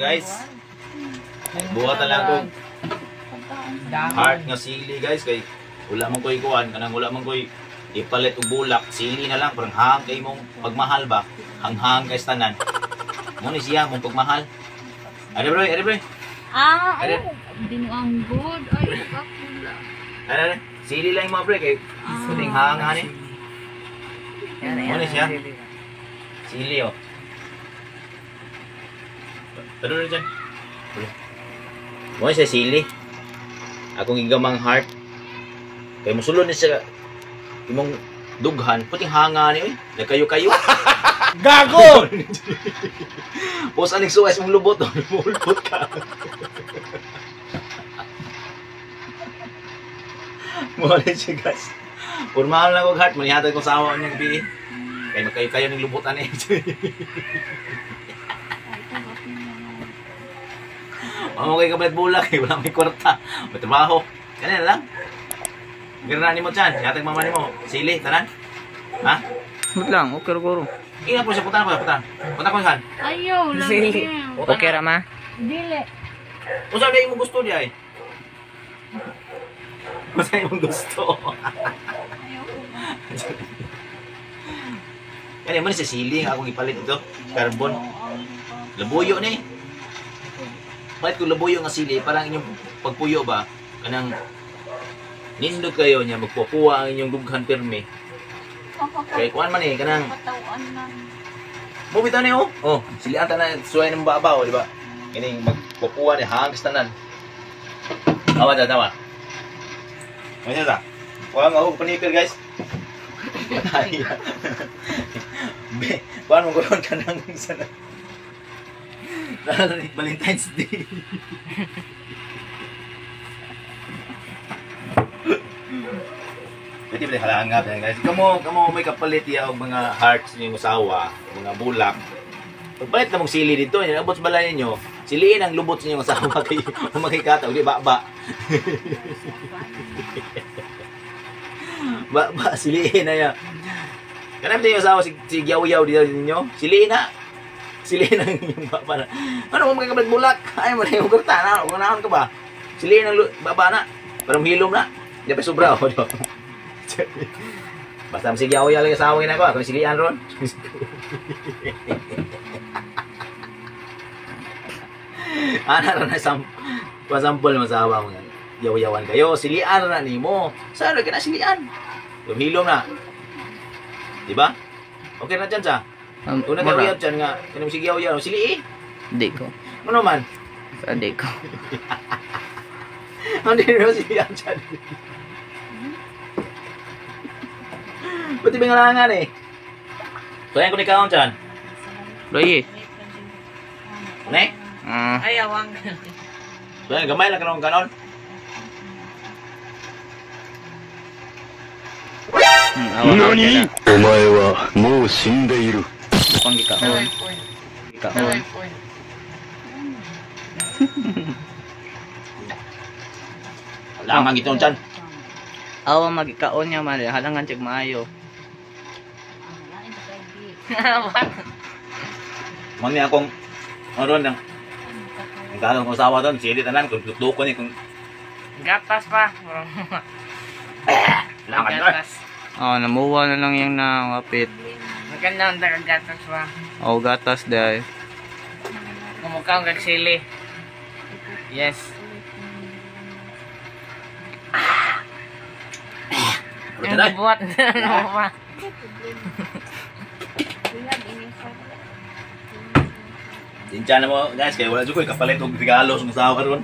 guys. Buhat na lang kong heart nga sili guys kay wala man koy kuan kanang wala man koy ipalit og bulak, sili na lang parang hang kay mong pagmahal ba, hanghang kay tanan. Mo ni siya mong pagmahal. Are bro, are bro. Ah, Are. ay, binuang good. Ay, kakula. Are, are. Sili lang mo bro kay puting hang ani. Mo ni siya. Sili oh. Pero na dyan. Mo siya sili. Akong gigamang heart. Kay musulod ni siya imong dughan, puting hanga ni oy. Nagkayo-kayo. Gago! Pos aning suwes mong lubot, mulbot ka. Mo ni siya guys. Pormahan lang og heart, manihatag ko sa awa niyang gabi. Kay magkayo-kayo ning lubotan eh. Mamo kay kabalit bulak eh, wala may kwarta. May trabaho. Kanina lang. Ganun na mo chan, yatag mama nimo. Sili, tanan. Ha? Wait lang, okay ra guro. Ina po siya, punta na po, punta. Punta ko saan? Ayaw, lang. Sili. Okay ra ma? Dili. Unsa na imong gusto niya eh? Unsa imong gusto? Ayaw ko. Kani man si sili nga akong ipalit ito, carbon. Labuyo ni. Palit ko labuyo nga sili, parang inyong pagpuyo ba kanang nindot kayo niya magpupuwa ang inyong dughan pirmi. Kay kuan man eh kanang Katawan na. mo bitaw ni oh. Oh, silian ta na suway ng babaw, di ba? Kining magpupuwa ni hangis tanan. Tawa da tawa. Ano ta? Kuan ako panipir guys. Patay. Be, kuan mo kuron ka nang sana. Valentine's Day. Pwede ba halangap yan guys? Kamo, kamo may kapalit iya og mga hearts ninyong usawa, mga bulak. Pagpalit na mong sili dito, yan abot sa balay ninyo. Siliin ang lubot sa inyong asawa kay makikata, uli ba ba. Ba ba siliin na ya. Kanang yung asawa si, si Yaw-Yaw dito ninyo, siliin na. Siliin ang inyong baba na. Ano mo magkakapalit bulak? Ay mo na yung kurta na, unahan ka ba? Siliin ang baba na. Parang hilom na. Di pa sobra oh. Do. Basta sige ako yung asawa na ko, ako silian ron. Ana ra na sam pasampol masawa mo nga. Yaw-yawan kayo, silian ra na nimo. Saan ra ka na silian? Lumhilom na. Di ba? Okay na dyan sa. Una kay uyab dyan nga, kanang sige yaw-yaw, sili eh. Di ko. Ano man? Sa di ko. Ano din mo silian dyan? Pati ba nga langan eh? Kaya ko ni kaon dyan. Loye. Ne? Ah, Ay, awang. Kaya gamay lang kanon kanon. Awang. 何お前はもう死んでいる。 Pang gikaon. Gikaon. Langan gitong dyan. Awang magikaon niya man, halangan jud maayo. Mani akong ano ron ang ang kanon kong asawa doon, sili tanan, kung tuktukon ni kung Gatas pa. langan na. Gatas. Oh, namuha na lang yung nawapit. Maganda ang dagang gatas pa. Oh, gatas dai. Kumukha ang gagsili. Yes. Ano Yung na? buhat na pa. Sinsya na mo guys, kaya wala jud ko kapalit og regalo sa asawa ron.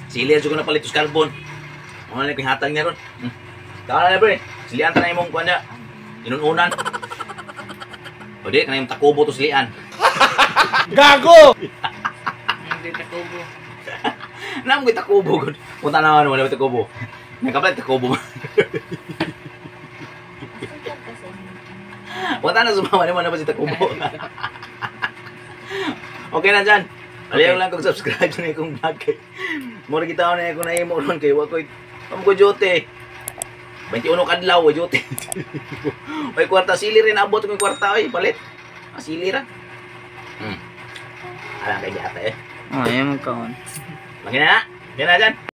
Sili jud ko napalit og carbon. Mo na pihatag niya ron. Tawa na pre. Silian ta na imong kuan niya. Inununan. O di kanang takubo to silian. Gago! Hindi takubo. Namo ko'y takubo gud. Punta na wala may takubo. Nakapalit takubo. Punta na sumama nimo na ba si takubo. Okay na dyan. Aliyaw lang kung subscribe na akong vlog kay. Mura kita na ako na imo ron kay wa koy am ko duty. 21 kadlaw wa duty. May kwarta sili rin abot ko kwarta oy palit. Ah, sili ra. Ala kay gata eh. Oh, ayaw magkaon. Lagi na. Yan na dyan.